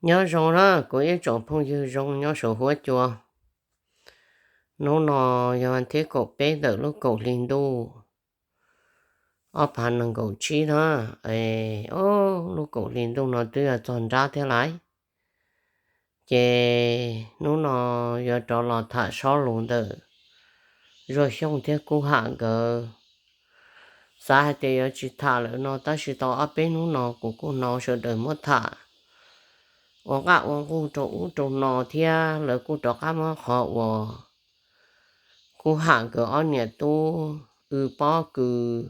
Nyob zoo na kuv ib tsoom phooj ywg zoo nyob saum huab cua. Hnub no yog vas thib kaum peb ntawm lub kaum hli ntuj ob phav nees nkaum tsib na. Lub kaum hli ntuj no twb yog txog nrab thiab lais. Ces hnub no yuav rov los tham sob lus ntawm Zuag Xyooj thiab Kub Ham nkawd. Xav hais tias yuav tsis tham lawm no tab sis tau ob peb hnub no kuv kuj hnov sawv daws muab tham ua nqaj ua nqug rau ub rau no thiab lawv kuj rov qab muab qhov uas Kub Ham nkawd ob niam tub w pob kws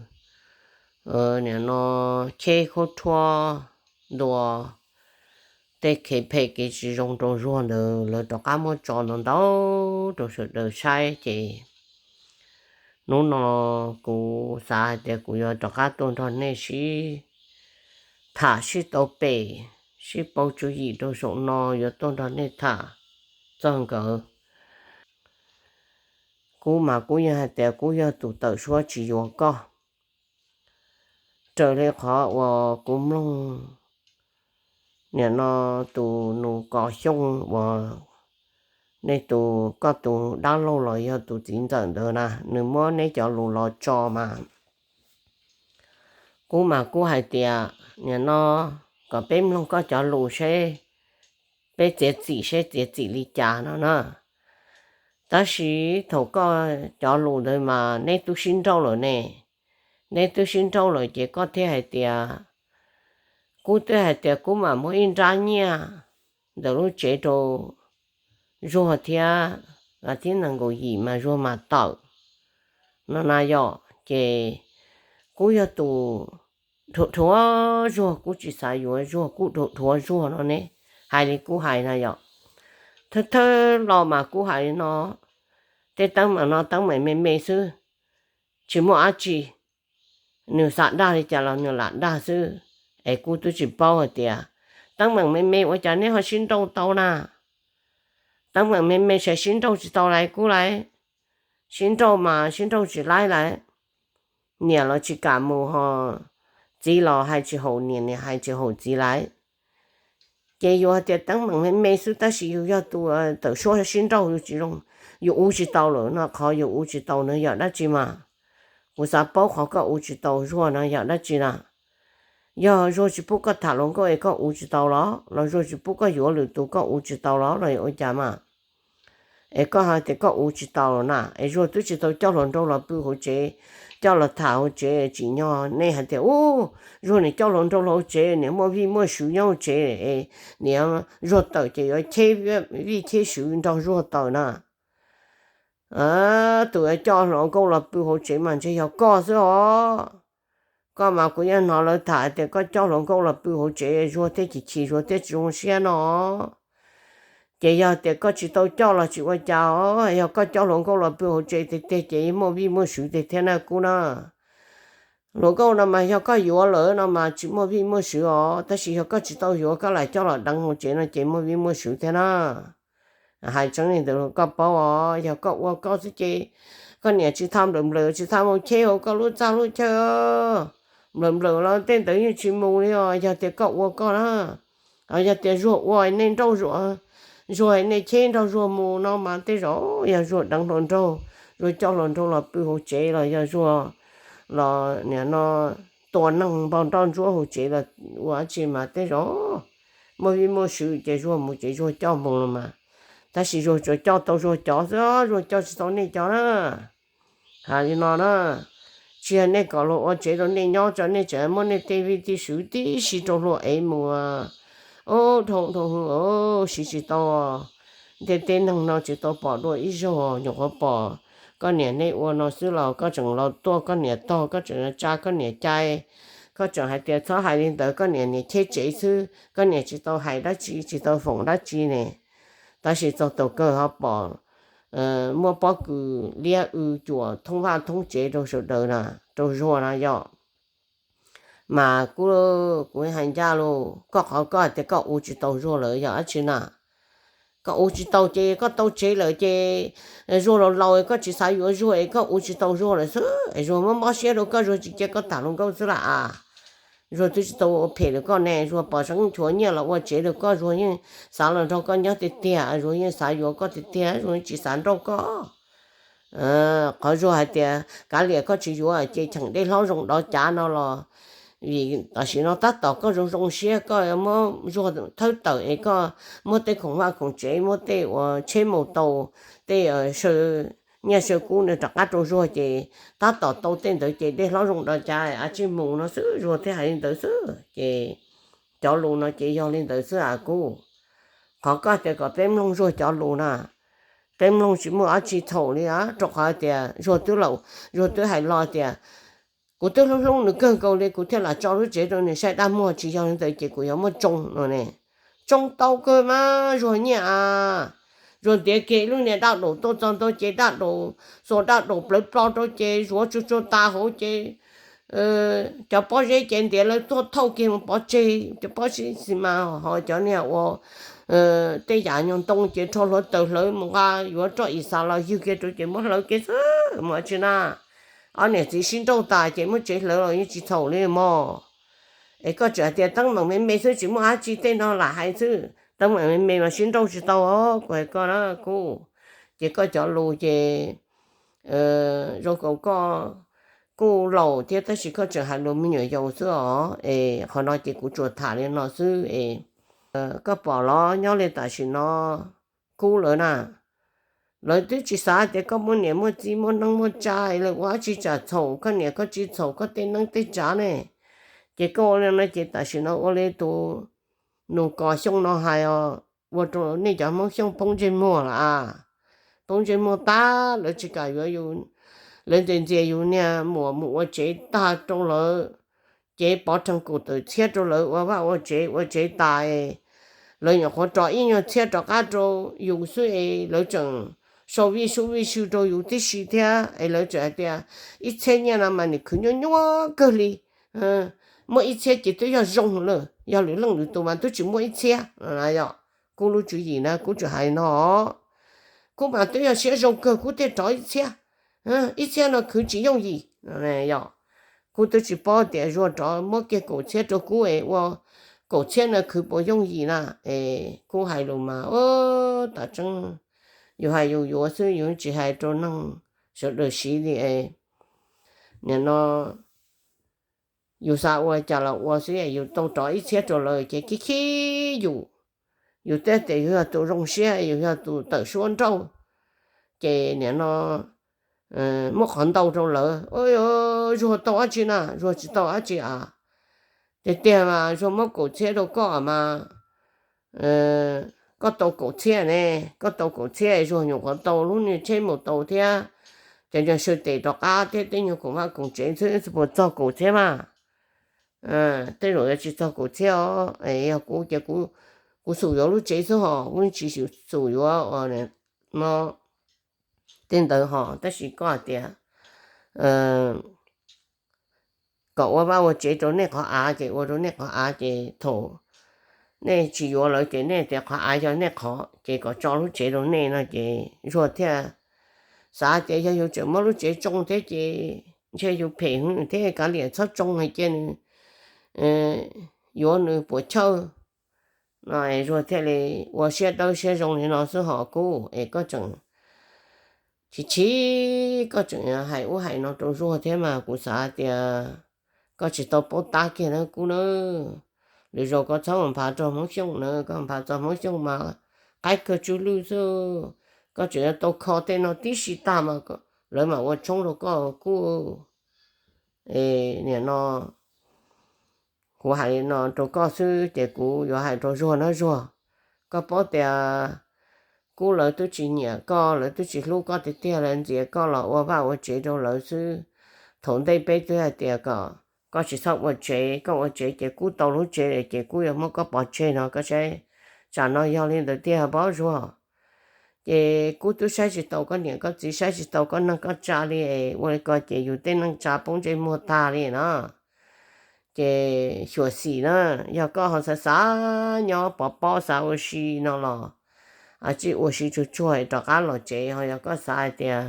nim no cheb khaub rhuab ntua tej kev phem kev tsis zoo rau Zuag ntawd lawv rov qab muab tso ntau ntau rau sawv daws saib ces hnub no kuv xav hais tias kuv yuav rov qab tuaj nrog nej sib tham sib tau pem, sib pauv tswv yim rau saum no yuav tuaj nrog nej tham txog nkawd. Kub mas Kub yeej hais tias Kub yog tus tawm suab tsis yuav koj. Raws li qhov uas kuv mloog, nim no tus nus kos Xyooj uas nej tus koj tus dab laug los yog tus txiv ntxawm ntawd na nws muab neb cov lus los tso mas Kub mas Kub hais tias nim no kom peb mloog koj cov lus seb peb txiav txim seb txiav txim li cas no na. Tab sis thaum koj cov lus ntawd mas neb twb sib nrauj lawm ne. Neb twb sib nrauj lawm ces koj thiaj hais tias, Kub twb hais tias Kub mam muab ib nrab nyiaj ntawm lub tsev rau Zuag thiab, vas thib nees nkaum yim mas Zuag mam tawm no na yom. Ces Kub yog tus dhuav dhuav Zuag, Kub tsis xav yuav Zuag, Kub dhuav dhuav Zuag no ne. Hais li Kub hais na yom. Thawj thawj los mas Kub hais li no, tej teeb meem no teeb meem me me xwb, tsis muaj dab tsi. Nws xav dag li cas los nws lam dag xwb. Es Kub twb tsis paub hais tias teeb meem me me ua cas neb ho sib nrauj tau na. Teeb meem me me saib sib nrauj tsis tau lawm Kub lawm. Sib nrauj mas sib nrauj tsis laib lawm. Niam los tsis kam mus ho txiv los hais tsis haum niam, niam hais tsis haum txiv lawm. Ces yus hais tias teeb meem me me xwb tab sis yus yog tus tawm suab sib nrauj yus tsis zoo, yus ua tsis tau lawm no, qhov yus ua tsis tau na yog dab tsi mas? Kuv xav paub qhov koj ua tsis tau Zuag no yog dab tsi na? Yog Zuag tsis pub koj tham hluas nkauj es koj ua tsis tau los, los Zuag tsis pub koj yuav lwm tus koj ua tsis tau los los ua cas mas? Es koj hais tias koj ua tsis tau na, es Zuag twb tsis tau coj hluas nraug los pw hauv tsev, coj los tham hauv tsev tsim nyog nej hais tias, u, Zuag niam coj hluas nraug los hauv tsev, niam muaj vij muaj sw nyob hauv tsev, niam Zuag tawm ces yuav cheb vij cheb sw nrog Zuag tawm na. Tus coj hluas nkauj los pw hauv tsev mas ntshe yog koj xwb os. Koj mas kuv yeej hnov lawv tham tias koj coj hluas nkauj los pw hauv tsev Zuag thiaj chim chim Zuag thiaj tsis zoo siab no. Ces yog tias koj tsis tau coj los tsis ua cas os, yog koj coj hluas nkauj los pw hauv tsev tiag tiag ces muaj vij muaj sw tiag thiab na Kub na. Hluas nkauj no mas yog koj yuav lawm no mas tsis muaj vij muaj sw os, tab sis yog koj tsis tau yuav koj lam coj los deev hauv tsev no ces muaj vij muaj sw thiab na. Hais tseeb li ntawd koj paub os, yog koj ua koj xwb ces koj niam tsis tau nplawm nplawm tsis tau mus cheb hauv koj lub txaj lub chaw. Nplawm nplawm los tej ntawd yeej tsis mus li os, yog tias koj ua koj na. Yog tias Zuag ua nej nrauj Zuag, Zuag nej cheb nrog Zuag mus no mas tej zaum yog Zuag deev hluas nraug, Zuag coj hluas nraug los pw hauv tsev los yog Zuag los nim no tua neeg npog nroj ntsuab hauv tsev los ua dab tsi mas tej zaum muaj vij muaj sw ces Zuag mus ces Zuag coj mus los mas. Tab sis Zuag tsuas coj tau Zuag cov xwb, Zuag coj tsis tau nej cov na. Hais li no na, tsis yog nej kom luag ua tsev rau nej nyob tso, nej tseem muab nej tej vij tej sw tib si rau luag ev mus. Ub, dhau dhau hwv, siv tsis tau. Ntiaj teb neeg no tsis tau pom dua ib zaug, nyuam qhuav pom koj niam nej ua no xwb los koj tseem los tuaj koj niam tog, koj tseem tsa koj niam cai. Koj tseem hais tias txhob hais li ntawd, koj niam niam cheb tsev xwb, koj niam tsis tau hais dab tsi tsis tau foom dab tsi ne. Tab sis txog taus kawg ho pom muaj pob kws liab w cuam thoob vaj thoob tsev rau sawv daws na, rau Zuag na yom. Mas kuv, kuv hais ncaj lauj, koj qhov koj hais tias koj ua tsis tau Zuag lawm yog dab tsi na? Koj ua tsis tau ces koj tau tsev lawm ces Zuag laus laus es koj tsis xav yuav Zuag es koj ua tsis tau Zuag lawm xwb es Zuag mob mob siab rau koj, Zuag tsis cia koj tham hluas nkauj xwb las as. Zuag twb tsis tau ua phem rau koj ne, Zuag pom zoo nchuav nyiaj los ua tsev rau koj, Zuag yeej xav los nrog koj nyob tiag tiag, Zuag yeej xav yuav koj tiag tiag, Zuag yeej tsis xav nrauj koj. Qhov Zuag hais tias kav liam koj tsis yuav ces cheem dej hlob zoo dov cav no los vim tam sim no tab tom koj zoo zoo siab koj muab Zuag thawb tawm es koj muab tej khoom vaj khoom tsev, muab tej uas tsheb mus tau tej nyiaj saw kub no rov qab rau Zuag ces tab tom tau tej ntawd ces dej hlob zoo dov cav av tsij mus no xwb, Zuag thiaj hais li ntawd xwb ces cov lus no ces yog li ntawd xwb a Kub. Qhov koj tias kom peb mloog Zuag cov lus na, peb mloog tsis muaj dab tsi txhaum li a, rau qhov tias Zuag twb laus, Zuag twb hais los tias kuv twb hlub hlub nws kawg nkaus li kuv thiaj lam tso lub tsev rau nws saib dab muag, tsis yog li ntawd ces kuv yuav muaj tsoo no ne. Tsoo tau kawg mas Zuag nyiaj a, Zuag ntiav kiag lub niag daj daum tuaj txog ntua ces daj daum, xuas daj daum plawv plo rau ces Zuag tsuag tsuag tas hauv ces cov pob zeb ces ntiav lawv tuaj thauj kiag mus pov tseg, cov pob zeb xis mas ho cov niag ua tej yam nyuag ntoo ces rho hluav taws hlawv mus nqa yuav roj ib xav los ywg kiag rau ces muab hlawv kiag xwb mas tsis na. Ob niam txiv sib nrauj tas ces muab tsev hlawv los yeej tsis txhaum li mog. Es koj tseem hais tias teeb meem me me xwb tsis muaj dab tsi, tej no lam hais xwb, teeb meem me me mas sib nrauj tsis tau os, kuv hais koj na Kub. Ces koj cov lus ces zoo nkaus koj kuj laus thiab tab sis koj tseem hais lus me nyuam yaus xwb os. Es qhov no ces kuv tsuas tham li no xwb es koj pom los nyob li tam sim no Kub lawv na, lawv twb tsis xav tias koj muaj niam muaj txiv muaj neej muaj tsa es lawv ua dab tsi tsam txhaum koj niam koj txiv txhaum koj tej neej tej tsa ne. Ces koj ua li no ces tam sim no ua li tus nus kos Xyooj no hais os, ua rau nej cov Hmoob Xyooj poob ntsej muag lawm a. Poob ntsej muag tag lawv tsis kam yuav yus, lawv ntxias ntxias yus niag muam mus ua tsev tag rau lawv, ces pov rhees kaum tawm txhiab rau lawv ua vaj ua tsev, ua tsev tas es lawv nyuam qhuav rov ib nyuag txhiab rov qab rau yus xwb es lawv tseem sau vij sub vij sw rau yus tib si thiab es lawv tseem hais tias ib txhiab nyiaj no mas nws khwv nyuaj nyuaj kawg li, muaj ib txhiab ces twb yog zoo lawm, yog lwm leej lwm tus mas twb tsis muaj ib txhiab. Yog Kub lub tswv yim na Kub tseem hais no, Kub mas twb yog siab zoo kawg Kub thiaj rov ib txhiab, ib txhiab no khwv tsis yooj yim. Yog Kub twb tsis paub tias Zuag rov muab kiag kaum txhiab rau Kub es ua kaum txhiab no khwv puas yooj yim na. Es Kub hais lus mas tam tseeb yus hais yus yuav xwb, yus tsis hais rau neeg sawv daws siv li. Nim no yus xav ua cas los ua xwb, yus tau rov ib txhiab rau lawv ces khib khib yus, yus twb tias yus yog tus zoo siab, yus yog tus tawm suab nrauj, ces nim no muab qhov ntau rau lawv. Zuag tau dab tsi na, Zuag tsis tau dab tsi a. Tiag tiag mas Zuag muab kaum txhiab rau koj mas koj tau kaum txhiab ne, koj tau kaum txhiab Zuag nyuam qhuav tau lub niag tsheb mus tau thiab cov nyuag saw tes rov qab thiab tej nyuag khoom vaj khoom tsev xwb puas txog kaum txhiab mas. Tej zaum yuav tsis txog kaum txhiab os, yog kuv ces kuv xum yuav lub tsev xwb hos, kuv tsis xum yuav no tej ntawd hos, tab sis koj hais tias kom ua vaj ua tsev rau nej qhov av ces ua rau nej qhov av ces thaum nej tsis yuav lawv ces nej tias qhov av yog nej qhov ces kom tso lub tsev rau nej no ces Zuag thiaj xav tias yog yus tseem muab lub tsev tsoo thiab ces ntshe yus phem thiab kav liam txhob tsoo hais cia nws yuav nws puas chawj no. Zuag thiaj li ua siab dawb siab zoo li no xwb hos Kub es koj tseem chim chim, koj tseem hais ub hais no rau Zuag thiab mas kuv xav tias koj tsis tau paub tab kiag na Kub na. Lwm zaus koj txhob mus nphav rau Hmoob Xyooj na, koj nphav txog Hmoob Xyooj mas qaib kawg tsw lwj xwb. Koj tseem yuav tau kho tej no tib si tag mas lawv mam ua tshoob rau koj Kub. Nim no kuv hais no rau koj xwb ces kuv yuav hais rau Zuag na Zuag. Koj paub tias Kub lawv twb tsis nyiam koj, lawv twb tsis hlub koj tiag tiag, lawv ntxias koj los ua vaj ua tsev rau lawv xwb. Thaum ntej peb twb hais tias kom koj tsis txhob ua tsev, koj ua tsev ces Kub tau lub tsev ces Kub yuav muab koj pov tseg no koj saib. Tsam no yog li ntawd tiag paub Zuag. Ces Kub twb saib tsis taus koj niam koj txiv, saib tsis taus koj neej koj tsa li, ua li ko ces yus tej neej tsa poob ntsej muag tag li no. Ces xyuam xim na, yog koj ho xav xav nyob pov pob xav ua si no los tsis ua si tsuag tsuag rov qab los tsev, ho yog koj xav hais tias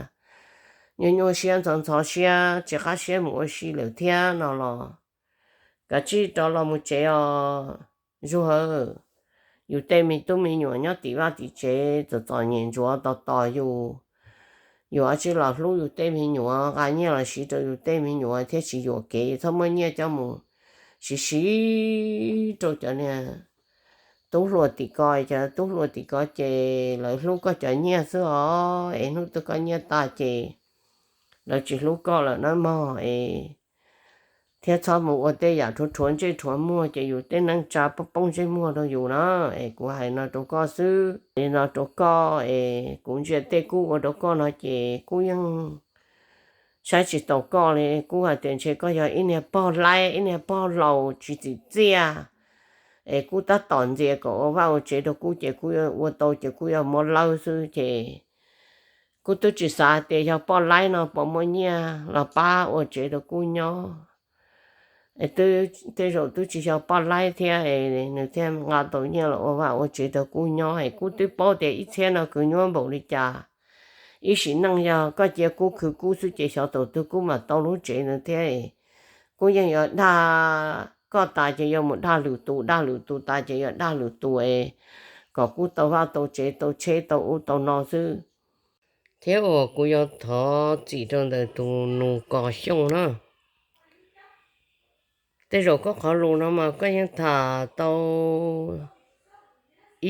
nyuaj nyuaj siab ntxhov ntxhov siab tsis qab siab mus ua si lawm thiab no los Kav tsij rov los mus tsev os Zuag. Yus tej me tub me nyuam nyob tim vaj tim tsev txom txom nyem ntsuav tos tos yus, yus ua tsi los hlub yus tej me nyuam, nqa nyiaj los siv rau yus tej me nyuam thiab tsis yuam kev, txhob muab nyiaj coj mus siv siv rau cov niag tub hluas tim ko. Cov tub hluas tim ko ces lawv hlub koj cov nyiaj xwb os, es hnub twg koj nyiaj tag ces lawv tsis hlub koj lawm nawb mog. Es thiab txhob mus ua tej yam rhuav rhuav ntsej rhuav muag ces yus tej neej tsa poob poob ntsej muag rau yus na. Es kuv hais no rau koj xwb, no rau koj es kuv ntsia tej kuj ua rau koj no ces kuj yeej saib tsis taus koj li. Kuj hais tias ntshe koj yog ib niag pog laib ib niag pog laus tsis txim txiaj, es kuj tab tom ntxias kom ua vaj ua tsev rau kuj ces kuj ua tau ces kuj yog muab lawb xwb ces kuj twb tsis xav tias yog poj laib no puas muaj nyiaj los pab ua tsev rau kuj nyob. Tej zaum twb tsis yog poj laib thiab es nws thiaj nqa tau nyiaj los ua vaj ua tsev rau kuj nyob. Es kuj twb paub tias ib txhiab no kwv nyuab npaum li cas. Ib sim neej yog koj cia kuj khwv kub xwb ces xyov tus twg kuj mam tau lub tsev ntawd thiab. Kuj yeej yuav dag koj tas ces yuav mus dag lwm tus, dag lwm tus tas ces yuav dag lwm tus es kom kuj tau vaj tau tsev tau tsheb tau ub tau no xwb. Thiab uas kuv yuav thov txim rau ntawm tus nus kos xyooj na. Tej zaum koj qhov lus no mas koj yeej tham tau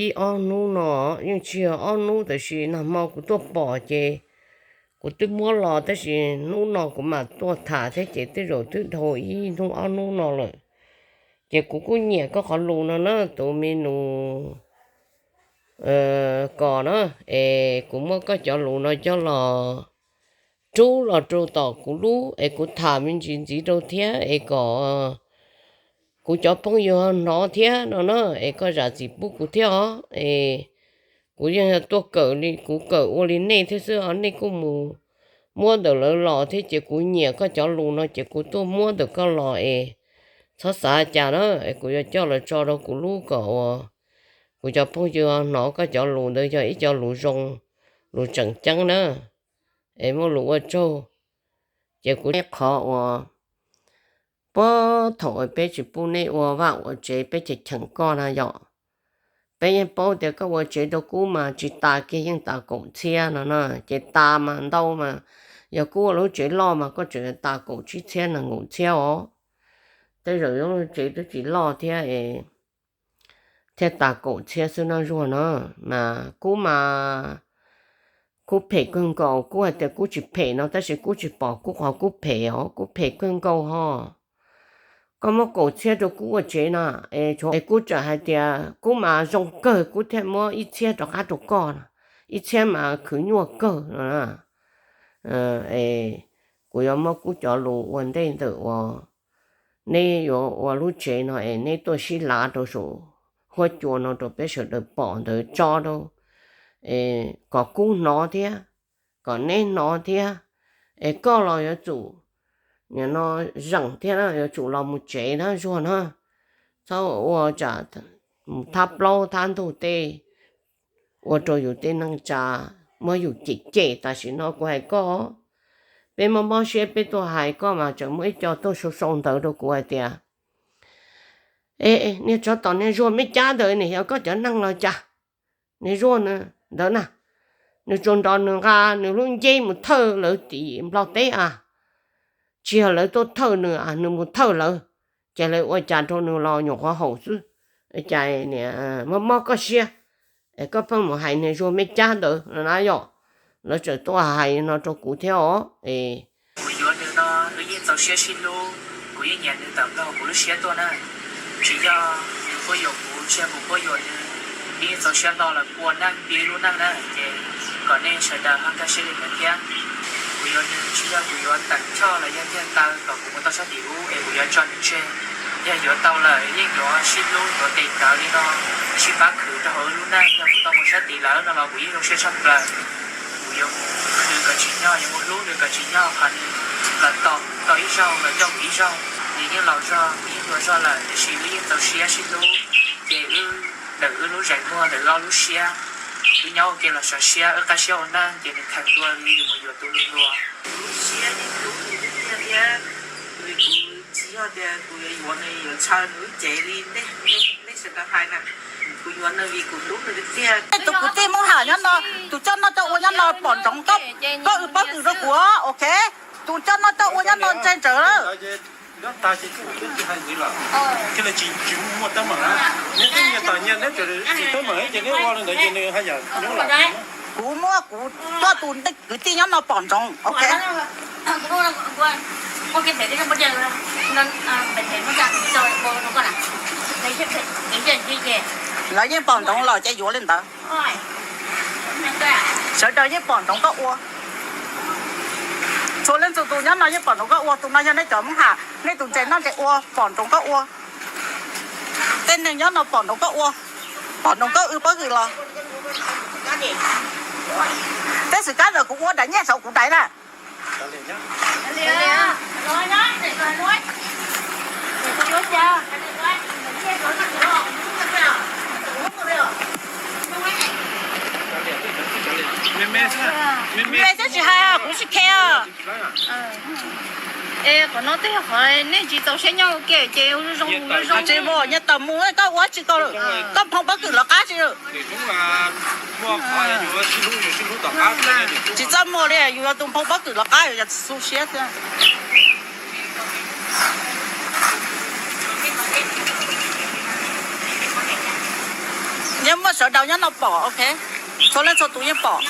ib ob hnub no, yeej tsis yog ob hnub tab sis nag hmo kuv tuaj pom ces kuv twb muab los tab sis hnub no kuv mam tuaj tham thiab ces tej zaum twb dhau ib hnub ob hnub no lawm. Ces kuv kuj nyiam koj qhov lus no na tus me nus kos na, es kuv muab koj cov lus no coj los rub los rau tom kuv lub es kuv tham me ntsis ntxiv rau thiab es kom kuv cov phooj ywg hnov thiab no na, es koj zam txim pub kuv thiab os. Es kuv yeej yog tuaj kawm li kuv kawm ua li nej thiab xwb os, nej kuj mus muab ntawm lawv los thiab ces kuv nyiam koj cov lus no ces kuv tuaj muab ntawm koj los es txhob xav cas na, es kuv yuav coj los tso rau kuv lub kom uas kuv cov phooj ywg hnov koj cov lus ntawd yog ib co lus zoo, lus tseem ceeb na, es muaj lus ua tsaug. Ces kuv qhov uas puag thaum uas peb tsis pub nej ua vaj ua tsev peb cheem cheem koj na yom, peb yeej paub tias koj ua tsev rau kuv mas tsis tas kiag yeej tas kaum txhiab no na, ces tas mas ntau mas yog kuv ua lub tsev loj mas koj tseem tas kaum tsib txhiab nees nkaum txhiab os. Tej zaum yuav lub tsev twb tsis loj thiab es thiaj tas kaum txhiab xwb no Zuag na. Mas kuv mas kuv phem kawg nkaus, kuv hais tias kuv tsis phem no tab sis kuv tsis pom kuv qhov kuv phem os, kuv phem kawg nkaus ho. Koj muab kaum txhiab rau kuv ua tsev no, es kuv tseem hais tias kuv mas zoo kawg kuv thiaj muab ib txhiab rov qab rau koj no, ib txhiab mas khwv nyuaj kawg no. Kuv yuav muab kuv cov lus ua ntej ntawm uas neb yuav ua lub tsev no es neb tuaj sib lav rau saum huab cua no rau peb sawv daws pom ntawd tso rau, kom kuv hnov thiab, kom neb hnov thiab. Es koj los yuav tsum nim no zeem thiab na, yuav tsum los mus tsev na Zuag na. Txhob ua tsam mus thab plaub thab ntug tej ua rau yus tej neej tsa muab yus cem cem. Tam sim no kuv hais koj, peb mob mob siab peb tuaj hais koj mas tseem muaj ib co tuaj sau sau ntawv rau kuv hais tias, e, niag tsov tom niag Zuag Meb Cab ntawd ne yog koj cov neeg los cas? Niag Zuag ntawd na, nws tsuas nrog nws nqa nws lub nceb mus thawj lawv tim Nplog teb a, tsis yog lawv tuaj thawj nws, nws mus thawj lawv, ces lawv ua cas rau nws los nyuam qhuav haum xwb. Cas mob mob koj siab, koj pheej mus hais niag Zuag Meb Cab ntawd no na yom. Lawv tseem tuaj hais no rau kuv thiab os. Kuv yuav nws no, nws yeej txaus siab sib hlub, kuv yeej nyiam nws tawm plaws kuv lub siab tuaj na. Tsis yog nws quab yuam kuv, tsis yog kuv quab yuam nws, yeej txaus siab hlo los ua neej pib lub neej na. Ces kom nej sawv daws ho kaj siab li ntawd thiab. Kuv yuav nws tsis yog kuv yuav teem choj los yog tiag taw kom kuv mus tau sab tim ub es kuv yuav tso nws tseg. Yog yuav tau lawm yeej yuav sib hlub yuav tes rawv li no, sib pab khwv rau hauv wb lub neej. Yog kuv tau mus sab tid lawm no los kuv yeej zoo siab tshaj plaws. Kuv yuav mus khwv kom tsim nyog, yuav mus hlub nws kom tsim nyog, qhov nws los tau ib zaug los coj kuv ib zaug. Nws yeej laus zog, kuv yeej hluas zog lawm, tiam sis wb yeej txaus siab sib hlub. Ces wb ntawm wb lub zeem muag ntawm wb ob lub siab, wb nyob ua ke los sov siab, wb qab siab ua neej, ces nws kheev dua li yus mus yuav tus hluas hluas. Kuv lub siab yeej hlub nws tiag tiag thiab, kuv Yog tias kuv yuav yuav nws yuav ntshaw nws lub cev li nej sawv daws hais na, kuv yuav nws vim kuv hlub nws tiag tiag. Tus kwv tij Hmoob Ham nyob no, tus coj noj coj ua nyob no pom ntsoov koj, koj wb pob kws rau kuv, ok? Tus coj noj coj ua nyob no ntse ntsawv lawm. Kuv muab kuv coj tus kwv tij nyob no pom ntsoov, ok? Lawv yeej pom ntsoov los ces yuav li ntawd. Sawv daws yeej pom ntsoov koj ua. Txhua leej txhua tus nyob no yeej pom ntsoov koj ua. Tus no yog nej cov Hmoob Ham, nej tus ntse noj ntse ua, pom ntsoov koj ua. Tej neeg nyob no pom ntsoov koj ua, pom ntsoov koj wb pob kws los. Tej xwm kab ntawd kuv ua daim nyiaj saum kuv daim na. Me thiab tsis hais, kuv tsis care. Es qhov no twb yog qhov nej tsis txaus siab nyob ua ke ces zoo zoo. Tsis muaj nyiaj tau mus, koj ua tsis tau, koj phoo pob kws lov qab tsis. Tsis txaj muag li, yus yog tus phoo pob kws lov qab yus yog xu siab xwb. Yeej muaj sawv daws nyob no pom, ok. Txhua leej txhua tus yeej pom.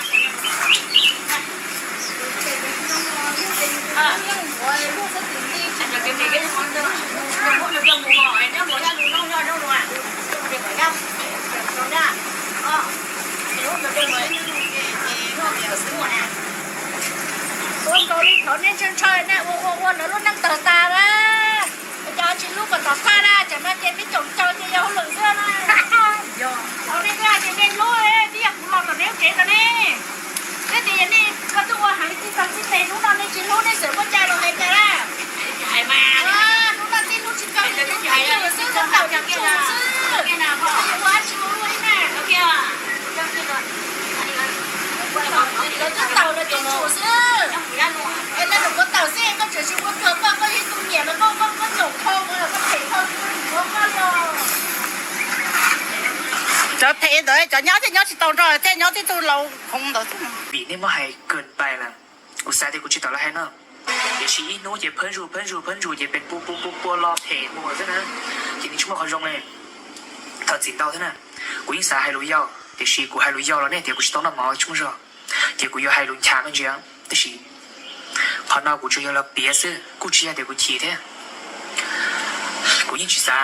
Ua nkaus li thaum nej ntshaw ntshaw nej ua ua ua lawv lub neej tawg tas na. Cov tsis hlub kom tom qab na, tsam no ces peb caum caw ces yog hauj lwm xwb na. Thaum nej twb hais tias nej hlub, twb yog kuv los tom nej lub tsev ntawd ne. Twb tias yog nej, koj twb ua heev txij tag txij tes, hnub no nej tsis hlub nej txawm muaj cai los hais cas na. Hnub no txij hnub tsis tau, txij hnub tsis tau, txij hnub tsis tau xwb. Ua dab tsi ua luaj li na. Lawv twb tau lawv cem tsum xwb. Es lawv nws kuv tau xwb, koj tseem tsis ua kawg, koj koj yog tus nyiam mas koj koj koj caum kho kuv los koj phem kho kuv, kuv koj los. Cov phem ntawd cov nyob thiaj nyob tsis tau nrog thiaj nyob tib tug laus khoov ntawd xwb. Vim nej muab hais kawg pais lawm, kuv xav tias kuv tsis tau lawv hais no. Tiam sis ib hnub ces phawb zus phawb zus phawb zus ces pem pua pua pua pua los phem mus xwb na. Ces nws tsis muaj qhov zoo li. Thov txim ntau thiab na. Kuv yeej xav hais lus yau, tiam sis kuv hais lus yau los nej tias kuv tsis tau noj mov tsis muaj zog, ces kuv yuav hais lus ncha me ntsis. Tab sis qhov no kuv tsuas yog los piav xwb, kuj tsis yog tias kuv chim thiab. Kuv yeej tsis xav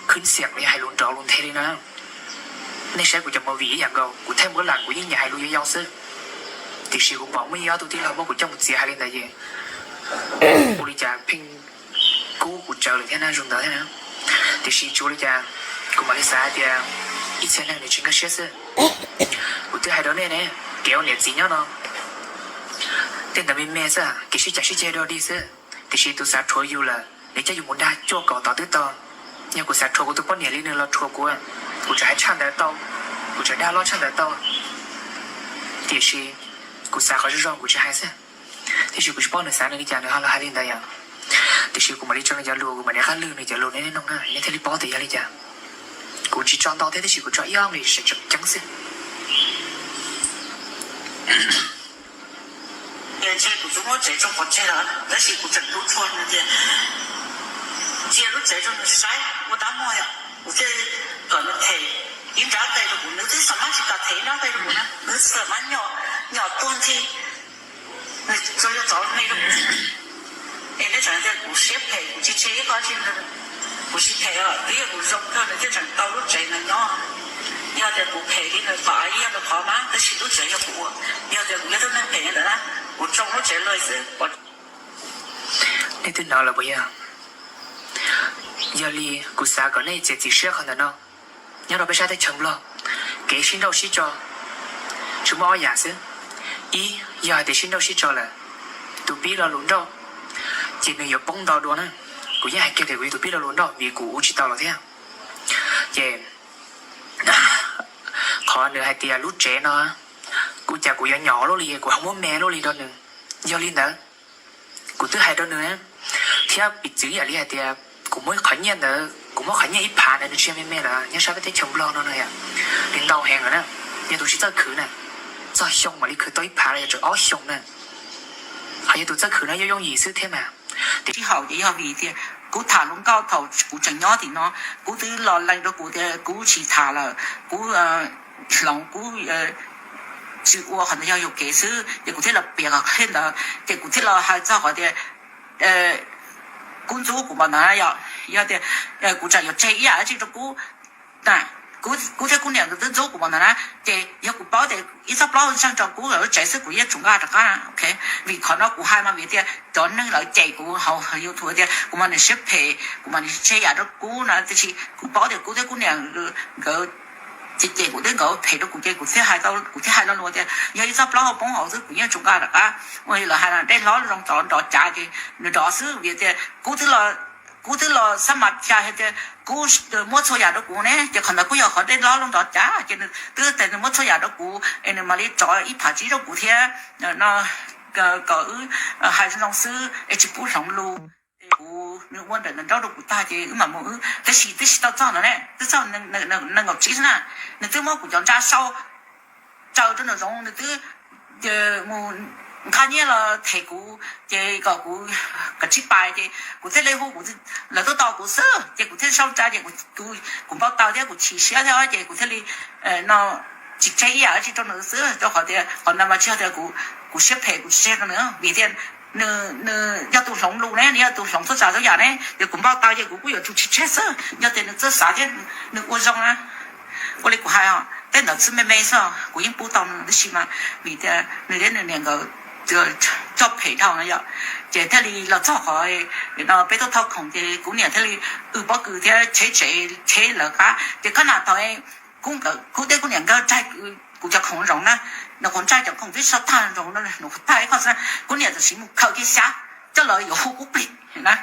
khwb xiam los yog hais lus nrov lus nthe li na. Nej saib kuv cov movie ib yam nkaus, kuv thaij npuab lam kuv yeej nyiam hais lus yau yau xwb. Tiam sis kuv pom muaj ib ob tug tij laug muab kuv coj mus txiav hais li ntawd ces ua li cas pheej kub kuv tsawv lawm thiab na, zoo ntawd thiab na. Tiam sis tsis ua li cas, kuv mam li xav hais tias ib txhia neeg nws tsis nkag siab xwb. Kuv twb hais rau nej ne, kev ua niam txiv nyob no tej ntawd me me xwb, kev sib cav sib ceg dog dig xwb. Tiam sis tus xav rhuav yus lawm, nws coj yus mus dag cuaj kaum tod twb tau. Yog kuv xav rhuav kuv tus poj niam li nws los rhuav kuv, kuv tseem hais tshaj ntawd tau, kuv tseem dag loj tshaj ntawd tau. Tiam sis kuv xav qhov zoo zoo kuv tsis hais xwb. Tiam sis kuv tsis paub nws xav nws li cas nws ho los hais li ntawd yom. Tiam sis kuv mam li tso nws cov lus, kuv mam li qab lwg nws cov lus nej nej noog na, nej thiaj li paub tias yog li cas. Kuv tsis tso ntau thiab, tiam sis kuv tso ib ob nqe tseem ceeb xwb. Ntshe kuv twb muab tsev tso pov tseg lawm, tab sis kuv tseem tu txhua nws tias cia lub tsev rau nws saib ua dab muag yom. Kuv thiaj kom nws them ib nrab qe rau kuv, nws twb xam mab tsis kam them ib nrab qe rau kuv na, nws xam mab nyom tuag nthi. Nws tsuas yog txov me rau kuv. Es nej tseem tias kuv siab phem, kuv tsis tseg ib qho tsi, kuv tsis phem os, twb yog kuv zoo kawg nws thiaj tseem tau lub tsev no nyob. Yog tias kuv phem li nws qhov, yog nws qhov mas, tab sis lub tsev yog kuv ua. Yog tias kuv yog tus neeg phem li ntawd na, kuv tsoo lub tsev lawm xwb. Nej twb hnov lawm puas yog? Yog li kuv xav kom nej txiav txim siab qhov ntawm no. Nyob rau peb sab teb chaws Nplog, kev sib nrauj sib tso tsuas muaj ob yam xwb. Ib, yog hais tias sib nrauj sib tso lawm, tus pib lo lus nrauj ces nws yuav poob ntau dua na. Kuv yeej hais kiag tias kuv yog tus pib lo lus nrauj vim kuv ua tsis tau los thiab. Ces qhov nws hais tias lub tsev no kuv cas kuv yuav nyom luaj li, kuv ho muab me luaj li rau nws. Yog li ntawd, kuv twb hais rau nws, Thiab piv txwv ib yam li hais tias kuv muab qhov nyiaj ntawd, kuv muab qhov nyiaj ib phav ntawd nws tsis yog me me lawm nyob sab peb teb chaws Nplog no no yom, nws ntau heev lawm na. Yog tus tsis txawj khwv na, txog xyoo mam li khwv tau ib phav los yog tseem ob xyoo na. Ho yog tus txawj khwv no yooj yooj yim xwb thiab mas. Sij hawm ces yog vim tias kuv tham hluas nkauj thaum kuv tseem nyob tim no, kuv twb los lees rau kuv tias kuv tsis tham lawm, kuv hloov, kuv tsis ua qhov ntawd, yog yuam kev xwb, ces kuv thiaj los piav qhov qhia ntawd, ces kuv thiaj los hais txog qhov tias kuv ntxub kuv npaum ntawd na yom, yog tias kuv tseem yuav tseg ib yam dab tsi rau kuv, kuv thiab kuv niam nkawd twb ntxub kuv npaum ntawd na, ces yog kuv paub tias ib txoj plaub ntseeg rau kuv lawv tsev xwb kuv yeej tsuas nqa rov qab, ok. Vim qhov no kuv hais mas vim tias cov neeg lawv cem kuv hauv YouTube tias kuv mas niag siab phem, kuv mas niag tseg yam rau kuv no, tiam sis kuv paub tias kuv thiab kuv niam nkawd ces ces kuv thiab nkawd phem rau kuv ces kuv thiaj hais tau, kuv thiaj hais lo lus tias yog ib txoj plaub hau poob hauv xwb kuv yeej tsuas nqa rov qab. Ua li lawv hais tias dej hlob zoo tov nrov cav ces nws nrov xwb, vim tias kuv twb los, kuv twb los xab mas cas hais tias kuv muab txhua yam rau kuv ne, ces qhov ntawd kuj yog qhov dej hlob zoo nrov cav ces nws twb tias nws muab txhua yam rau kuv es nws mam li tso ib phav tsib rau kuv thiab no, kom wb hais zoo zoo xwb es tsis pub hloov lus. Kuv, nws ua ntawm nws nraub rau kuv tag ces wb mam mus wb, tab sis twb tsis tau txog no ne, twb txog nees nkaum tsib xwb na, nws twb muab kuv cov nra sau tsaws rau nraum zoov, nws twb mus nqa nyiaj los them kuv ces kom kuv kav tsij pais ces kuv thiaj li hu, lawv tuaj tos kuv xwb ces kuv thiaj sau tsa ces kuv npau taws thiab kuv chim siab thiab ces kuv thiaj li no tsis tseg ib yam dab tsi rau nws xwb, rau qhov tias qhov ntawd mas tsis yog tias kuv siab phem kuv tsis tseg rau nws, vim tias nws yog tus hloov lus ne, nws yog tus hloov txhua tsav txhua yam ne, ces kuv npau taws ces kuv kuj yuav tsum tsis tseg xwb. Yog tias nws txawj xav thiab nws ua zoo na, ua li kuv hais os, tej ntawd xwb me me xwb kuv yeej pub tau nws, tab sis mas vim tias nws thiab nws niam nkawd coj phem dhau no yom, ces thiaj li los txog qhov no peb tuaj thauj khoom ces kuv niam thiaj li wb pob kws thiab cheb tsev cheb lawv qab ces koj nam thaum kuv thiab kuv niam nkawd raig kuv cov khoom zoov na, nws kuv raig cov khoom twb sau tag zoov no, nws kuv tag ib qho xwb, kuv niam tam sim mus khaws kiag xyab coj los yuav hu kuv plig na,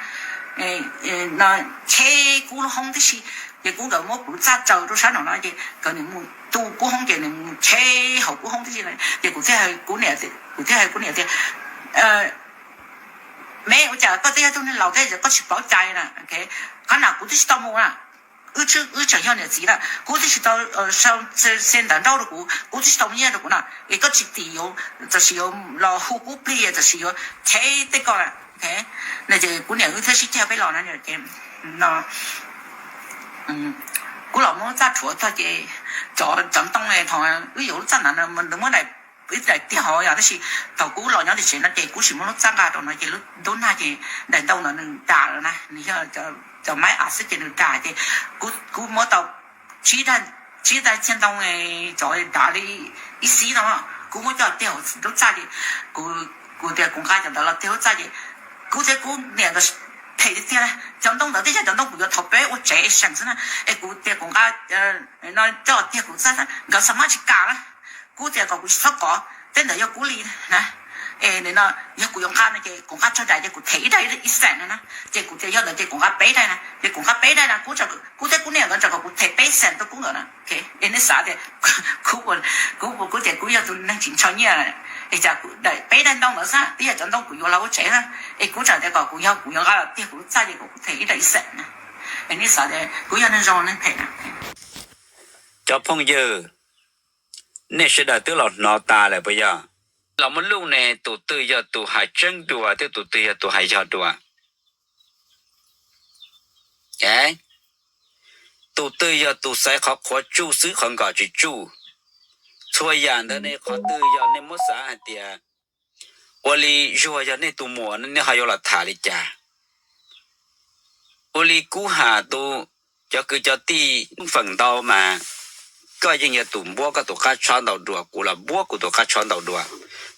cheb kuv lub hoob tib si, ces kuv nkawd muab kuv lub txaj tsaws rau sab nraum no ces nkawd mus tu kuv hoob ces nws mus cheb hauv kuv hoob tib si, ces kuv thiaj hais kuv niam, kuv thiaj hais kuv niam tias me, ua cas koj twb yog tug neeg laus thiab koj tsis paub cai na, qhov na kuv twb tsis tau mus na, wb tseem yog niam txiv na, kuv twb tsis tau sau xe ntawv nrauj rau kuv, kuv twb tsis tau muaj nyiaj rau kuv na, es koj tsis tim, tam sim yuav los hu kuv plig, tam sim yuav cheb tej ko na, no ces kuv niam wb thiaj sib ceg peb los na, ces kuv los muab lub txaj rhuav tag ces cov ntoo thaum wb yuav lub txaj ntawd nws muab daim, ib daim tiag hov yom, tab sis thaum kuv los nyob tim tsev no ces kuv tsis muab lub txaj nqa rau no ces lub ntub nag ces daim ntoo ntawd nws das lawm na, nws yog cov maib av xwb ces nws das ces kuv muab tau tsib daim, tsib daim txiag ntoo, cov dav li ib xib no, kuv muab coj tiag lub txaj ces kuv tias kuv nqa cov ntawd los tiag lub txaj ces kuv thiab kuv niam nkawd phem tiag tiag, cov ntoo ntawd twb yog cov ntoo kuv yuav thov peb ua tsev seem xwb na, es kuv tias kuv nqa no coj tiag kuv txaj, nkawd xa mab tsis kam na, kuv tias kom kuv tsis txhob kov, tej ntawd yog kuv li na, es no yog kuv yuav nqa no ces kuv nqa tsawg daim ces kuv them ib daim ib xeem no na, ces kuv tias yog ntawd ces kuv nqa peb daim na, ces kuv nqa peb daim na, kuv thiab kuv niam nkawd tseem kom kuv them peb xeem rau kuv nkawd na, es nej xav tias kuv, kuv tias kuv yog tus neeg tsis ntshaw nyiaj, es cas kuv daim, peb daim ntoo ntawd xwb twb yog cov ntoo kuv yuav los ua tsev na, es kuv tseem tias kom kuv yog kuv yuav nqa los tiag kuv lub txaj ces kom kuv them ib daim ib xeem na, es nej xav tias kuv yog neeg zoo neeg phem na. Cov phooj ywg, nej sawv daws twb los hnov tas lawm puas yog? Los muaj lub ne, tus twg yog tus hais tseeb dua thiab tus twg yog tus hais yog dua? Tus twg yog tus xaiv qhov qhuav tsuj xwb qhov nkos tsis tsuj? Txhua yam ntawd ne qhov twg yog nej muab xav hais tias ua li Zuag yog nej tus muam nej ho yuav los tham li cas? Ua li Kub Ham tus, cov kwv cov tij feem ntau mas koj yeej yog tus npuab koj tus qab tshab ntau dua, kuv los npuab kuv tus qab tshab ntau dua.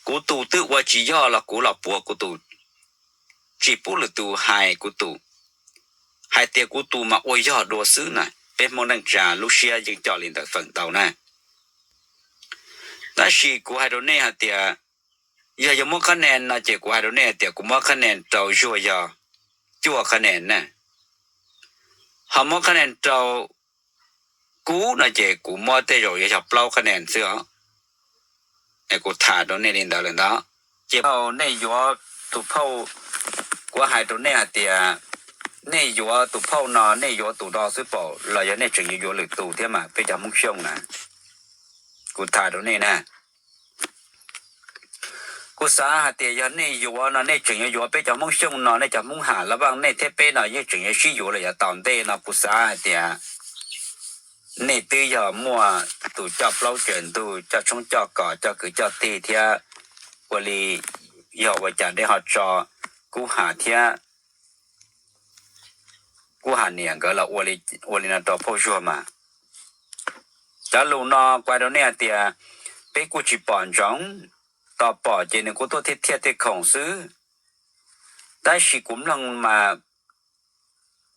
Kuv tus twb ua tsis yog los kuv los puav kuv tus, tsis pub lwm tus hais kuv tus, hais tias kuv tus mas ua yog dua xwb na. Peb Hmoob neej tsa lub siab yeej coj li ntawd feem ntau na. Tab sis kuv hais rau nej hais tias, yog yuav muab qhab nen no ces kuv hais rau nej hais tias kuv muab qhab nen rau Zuag yog cuaj qhab nen na, ho muab qhab nen rau Kub no ces kuv muab tej zaum yuav yog plaub qhab nen xwb os. Kuv tham rau nej li ntawd lawm ntag. Ces thaum nej yuav tus phauj Kuv hais rau nej hais tias nej yuav tus phauj no, nej yuav tus no xwb pom los yog nej tseem yuav yuav lwm tus thiab mas peb cov Hmoob Xyooj na. Kuv tham rau nej na, kuv xav hais tias yog nej yuav no nej tseem yuav yuav peb cov Hmoob Xyooj no, nej cov Hmoob Ham Laj Vaj nej thiab peb no yeej tseem yuav sib yuav lawm yav tom ntej no. Kuv xav hais tias nej twb yog muaj tus coj plaub tsaws ntug, coj tshoob coj kos, coj kwv coj tij thiab ua li yog ua cas nej ho tso Kub Ham thiab Kub Ham niam nkawd los ua li no rau phauj Zuag mas. Cov lus no kuv hais rau nej hais tias peb kuj tsis pom ntsoov, tos pom ces nws kuj tuaj thiaj thiaj tej khoom xwb. Tab sis kuv mloog mas,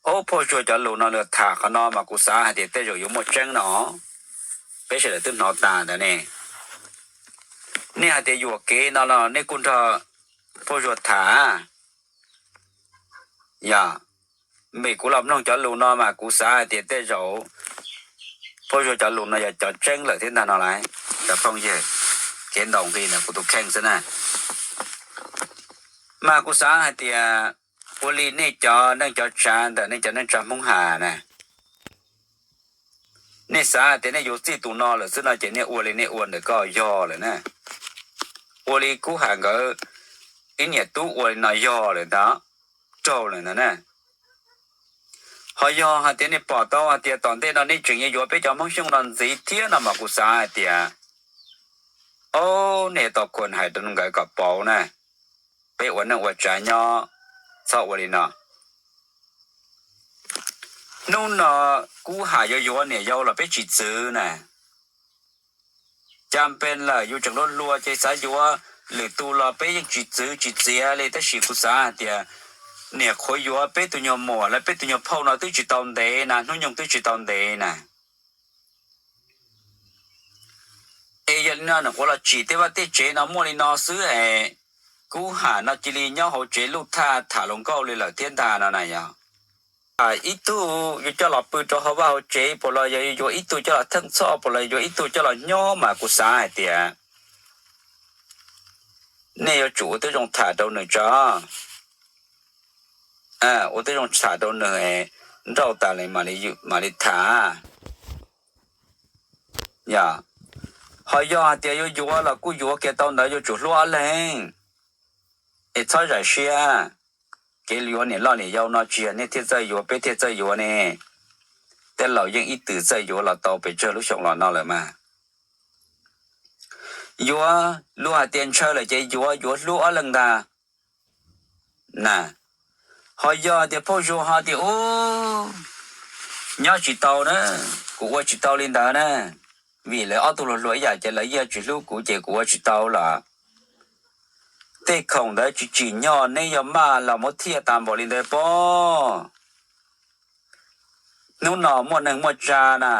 ob phauj Zuag cov lus no lawv tham qhov no mas kuv xav hais tias tej zaum yuav muaj tseeb no. Peb sawv daws twb hnov tas ntawd ne. Nej hais tias yuam kev no los nej kuj nrog phauj Zuag tham. Yog, vim kuv los mloog cov lus no mas kuv xav hais tias tej zaum phauj Zuag cov lus no yog cov tseeb lawm thiab ntag no lauj. Cov phooj ywg, kev ntaus nqi ntawm kuv tus kheej xwb na. Mas kuv xav hais tias ua li nej cov neej cov tsav ntawm nej cov neej tsa Hmoob Ham na, nej xav hais tias nej yuav txij tus no lawm xwb no ces nej ua li nej ua ntawm ko yog lawm na. Ua li Kub Ham nkawd ib niam tub ua li no yog lawm ntag, raug lawm ntag na. Ho yog hais tias nej pom tau hais tias tom ntej no nej tseem yuav yuav peb cov Hmoob Xyooj no ntxiv thiab no mas kuv xav hais tias, o, nej tau khuam hais rau nkawd kom pauv na. Peb ua neej ua tsav nyob txhob ua li no. Hnub no Kub Ham yuav yuav niam yau los peb tsis txwv na. Cas pes lawm yus tseem luag luag ces xav yuav lwm tus los peb yeej tsis txwv tsis txiav li. Tab sis kuv xav hais tias niam qhuav yuav peb tus nyuag muam los peb tus nyuag phauj no twb tsis tau ntev na, hnub nyoog twb tsis tau ntev na. Es yog li no nws qhuav los tsim tej vaj tej tsev no muaj li no xwb es, Kub Ham no cia li nyob hauv tsev luj thaj tham hluas nkauj li lawm thiab ntag no na yog. Ib tug yuav coj los pw rau hauv vaj hauv tsev puas los yog yuav ib tug coj los theej txhoj puas los yuav ib tug coj los nyob mas kuv xav hais tias nej yuav tsum ua tib zoo tham rau nws tso. Ua tib zoo tham rau nws, nrauj tas mam li tham. Yog, ho yog hais tias yuav yuav los kuj yuav kiag tau ntawd, yuav tsum hlub ob leeg es txhob zam siab. Kev yuav niam loj niam yau no tsis yog nej thiaj txawj yuav peb thiaj txawj yuav ne. Tej laus yeej ib txwm txawj yuav los tau pes tsawg lub xyoo los no lawm mas. Yuav luag hais tias ntshaw lawm ces yuav, yuav hlub ob leeg ntag na. Ho yog tias phauj Zuag ho tias ub, nyob tsis tau na, kuv ua tsis tau li ntawd na, vim lawv ob tug hluas hluas ib yam ces lawv yeej tsis hlub kuv ces kuv ua tsis tau lawm. Tej khoom ntawd tsis tsim nyog neb yuav maj los muab thiaj tas npaum li ntawd pob. Hnub no muaj neeg muaj tsa na,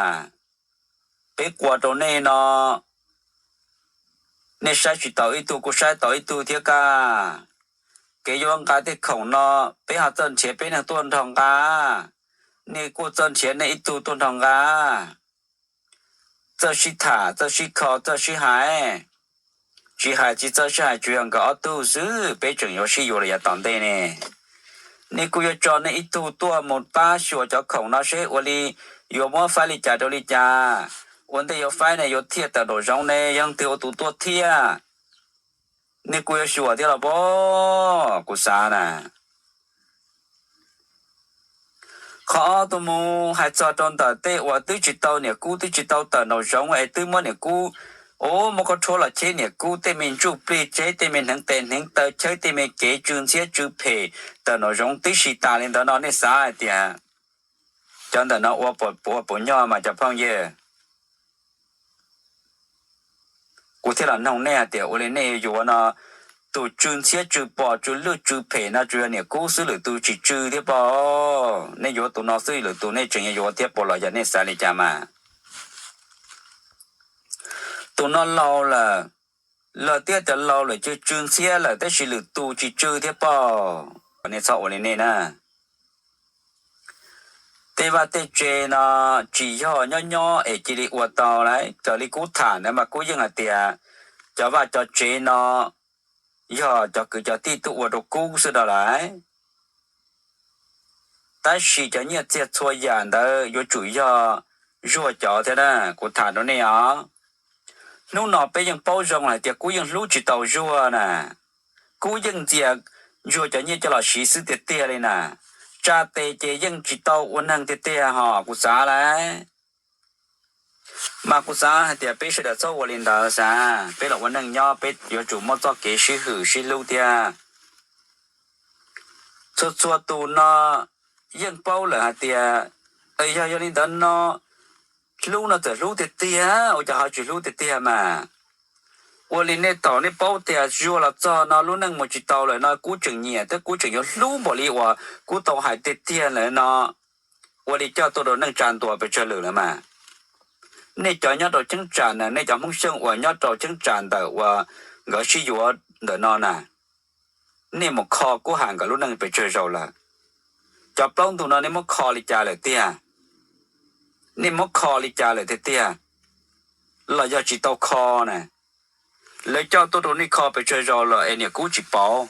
peb qua rau nej no, nej saib tsis taus ib tug kuj saib tau ib tug thiab kaj. Kev yuav nqa tej khoom no peb ho txawj nrhiav peb neeg tuaj nrog nqa, nej kuj txawj nrhiav nej ib tug tuaj nrog nqa. Txawj sib tham, txawj sib kho, txawj sib hais. Tsis hais tsis txawj sib hais tsuas yog nkawd ob tug xwb, peb tseem yuav sib yuav lawm yav tom ntej ne. Nej kuj yuav tso nej ib tug tuaj mus pab xyuas cov khoom no seb ua li yuav muab faib li cas rau li cas. Ua ntej yuav faib ne yuav thiaj tawm nraum zoov ne yog leej twg ua tus tuaj thiaj. Nej kuj yuav xyuas thiab los pob, kuv xav na. Qhov ob tuaj mus hais txog rau ntawm tej uas twb tsis tau niam kub twb tsis tau tawm nraum zoov es twb muab niam kub, ua muab khaub rhuab los cheb niam kub tej me ntsuj plig, cheb tej me hneev tes hneev taw, cheb tej me kev tsw ntxhiab tsw phem tawm nraum zoov tib si tas li ntawd no nej xav hais tias cov ntawm no ua puas puav puas nyoj mas cov phooj ywg? Kuv thiaj los noog nej hais tias ua li nej yuav no, tus tsw ntxhiab tsw pom tsw lwj tsw phem no tsuas yog niam kub xwb, lwm tus tsis tsw thiab pob? Nej yuav tus no xwb, lwm tus nej tseem yuav yuav thiab puas los yog nej xav li cas mas? Tus no laus lawm, laus tiag tias laus lawm, tsw tsw ntxhiab lawm tab sis lwm tus tsis tsw thiab pob? Nej txhob ua li nej na. Tej vaj tej tse no tsis yog nyob nyob es cia li ua tau lauj. Raws li kub tham ntawd mas kub yeej hais tias cov vaj cov tsev no yog cov kwv cov tij tuaj ua rau kub xwb no lauj. Tab sis cov nyiaj txiag txhua yam ntawd yuav tsum yog Zuag cov thiab na, kuv tham rau nej os. Hnub no peb yeej paub zoo hais tias kuv yeej hlub tsis tau Zuag na. Kuv yeej ntxias Zuag cov nyiaj coj los siv xwb tiag tiag li na. Tsa tes ces yeej tsis tau ua neeg tiag tiag hos kuv xav lawm. Mas kuv xav hais tias peb sawv daws txhob ua li ntawd xav, peb los ua neej nyob peb yuav tsum muaj txoj kev sib hwm sib hlub thiab. Txhua txhua tus no yeej paub lawm hais tias, yog yog li ntawd no, hlub no txawm hlub tiag tiag, ua cas ho tsis hlub tiag tiag mas. Ua li nej thaum nej paub tias Zuag los txog no lub neej mus tsis tau lawm no kuv tseem nyiam thiab kuv tseem yuav hlub npaum li uas kuv tau hais tiag tiag lawm no, ua li coj tuaj rau neej tsa ntuas pes tsawg lwm lawm mas. Nej cov nyob rau cheeb tsam na, nej cov Hmoob Xyooj uas nyob rau cheeb tsam ntawm uas nkawd sib yuav ntawm no na, nej mus kho Kub Ham nkawd lub neej pes tsawg zaus lawm? Cov plaub ntug no nej muab kho li cas lawm tiag? Nej muab kho li cas lawm tiag tiag? Los yog tsis tau kho na? Lawv coj tuaj rau nej kho pes tsawg zaus lawm es niam Kub tsis pauv?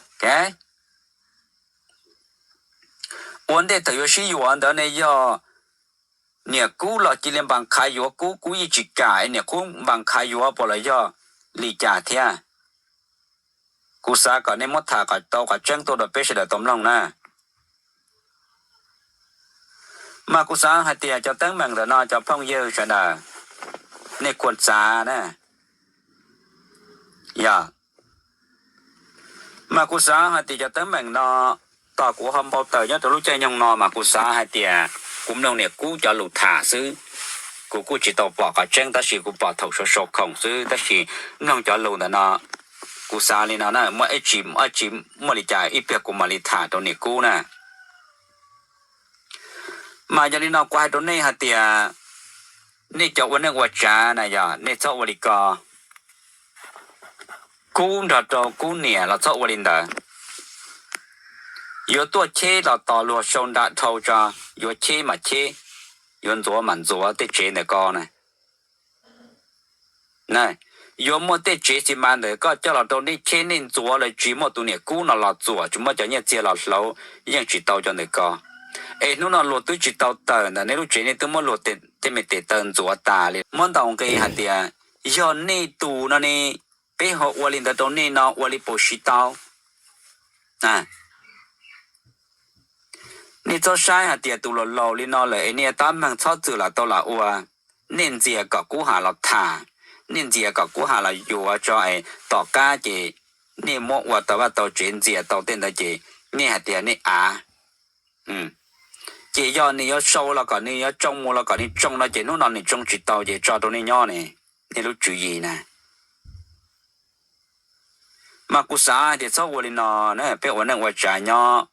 Ua ntej thaum yuav sib yuav ntawd ne yog niam Kub los cia li npas qhav yuav Kub, Kub yeej tsis kam es niam Kub npas qhav yuav puas los yog li cas thiab? Kuv xav kom nej muab tham kom tau qhov tseeb tuaj rau peb sawv daws tau mloog na. Mas kuv xav hais tias cov teeb meem ntawm no cov phooj ywg sawv daws, nej kuj xav na, yog. Mas kuv xav hais tias cov teeb meem no, tos kuv ho npau taws nyob rau lub caij nyoog no mas kuv xav hais tias kuv mloog niam Kub cov lus tham xwb. Kuv kuj tsis tau pom qhov tseeb tab sis kuv pom thaum sau sau khoom xwb, tab sis mloog cov lus ntawm no kuv xav li no na, muaj ib tsis muaj li cas ib pliag kuv mam li tham rau niam Kub na. Mas yog li no kuv hais rau nej hais tias nej cov ua neej ua tsav na yog nej txhob ua li ko. Kub nrog rau Kub niam los txhob ua li ntawd. Yuav tuaj cheb los tos luag sau nra dhau tso, yuav cheb mas cheb, yuav ntxuav mas ntxuav tej tsev ntawm ko na. Yuav muaj tej tsev xi mas ntawm koj coj los rau nej cheb nej ntxuav los tsis muaj tus niam Kub no los txuam, tsis muaj cov nyiaj txiag los hlauv, yeej tsis tau cov ntawm ko. Es hnub no luag twb tsis tau tawm ntawm nej lub tsev, nej twb muab luag tej me tes taw ntxuav tas li. Muab ntaus nqi hais tias yog nej tus no ne, peb ho ua li ntawd rau nej no ua li puas siv tau? Nej txhob saib hais tias tus laus laus li no lawm es nej tab meeg txhob txwm los tau los ua. Nej ntxias kom Kub Ham los tham, nej ntxias kom Kub Ham los yuav tso es tom qab ces nej muab ua tau vaj tau tsev ntxias tau tej ntawd ces nej hais tias nej av. Ces yog nws yuav sau los kom nws yuav tsoo mus los kom nws tsoo no ces hnub no nws tsoo tsis tau ces tso rau nej nyob ne, nej lub tswv yim na. Mas kuv xav hais tias txhob ua li no na, peb ua neej ua tsav nyob,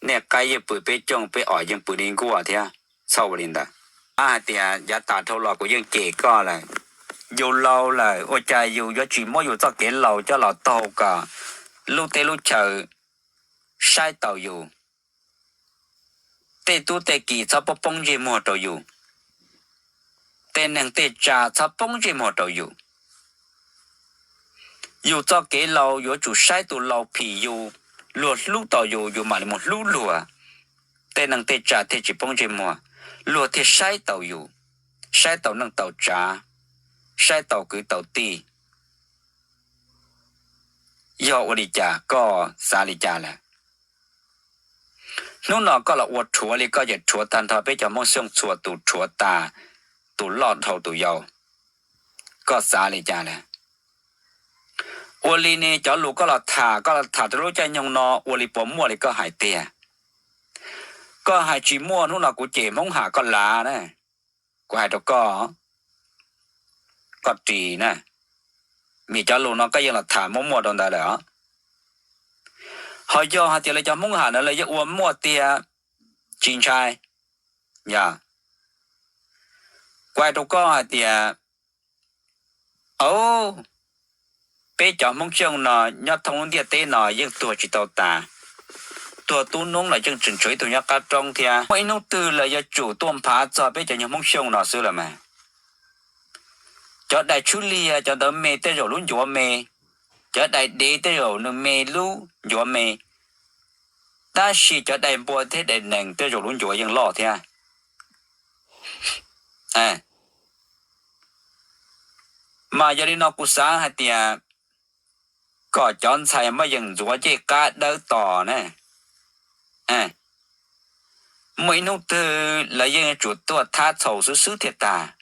nej qaib yeej pw peb cooj, peb os yeej pw li nkuaj thiab, txhob ua li ntawd. Hais tias yav tas dhau los kuv yeej cem koj lawm, yus laus lawm ua cas yus yuav tsis muab yus txoj kev laus coj los taug kom lub teb lub chaw saib taus yus. Tej tub tej ki txhob poob poob ntsej muag rau yus, tej neeg tej tsav txhob poob ntsej muag rau yus. Yus txoj kev laus yuav tsum saib tus laus phim yus, luag hlub tau yus, yus mam li mus hlub luag. Tej neeg tej tsav thiaj tsis poob ntsej muag, luag thiaj saib taus yus, saib tau neej tau tsav, saib tau kwv tau tij. Yog ua li cas koj xav li cas lawm? Hnub no koj los ua rhuav li koj ces rhuav tag nrho peb cov Hmoob Xyooj txhua tus, rhuav tas tus loj dhau tus yau. Koj xav li cas lawm? Ua li ne cov lus koj los tham, koj los tham rau lub caij nyoog no ua li puas muaj li koj hais tiag? Koj hais tsis muaj hnub no kuv cem Hmoob Ham koj lav na. Kuv hais rau koj, koj ris na, vim cov lus no koj yeej los tham muaj muaj rau ntawd lawm os. Ho yog hais tias lawv cov Hmoob Ham na lawv yeej ua muaj tiag, tsis ntshai. Yog, kuv hais rau koj hais tias, au, peb cov Hmoob Xyooj no nyob thoob lub ntiaj teb no yeej tuag tsis tau tas. Tuag tub noob los yeej tseem tshuav ib tug nyob qab roob thiab. Muaj ib hnub twg lawv yuav tsum tuaj nphav txog peb cov nyuag Hmoob Xyooj no xwb los mas. Cov dais tshwb liag cov ntawd me tej zaum lub ncuav me, cov dais dev tej zaum nws me lub ncuav me. Tab sis cov dais npua thiab dais nees tej zaum lub ncuav yeej loj thiab. Mas yog li no kuv xav hais tias kom cov ntxhais maj yees ntxuav cej qab dawb tos ne. Muaj ib hnub twg lawv yeej yuav tsum tuaj thab txhaum xwb xwb thiaj tag.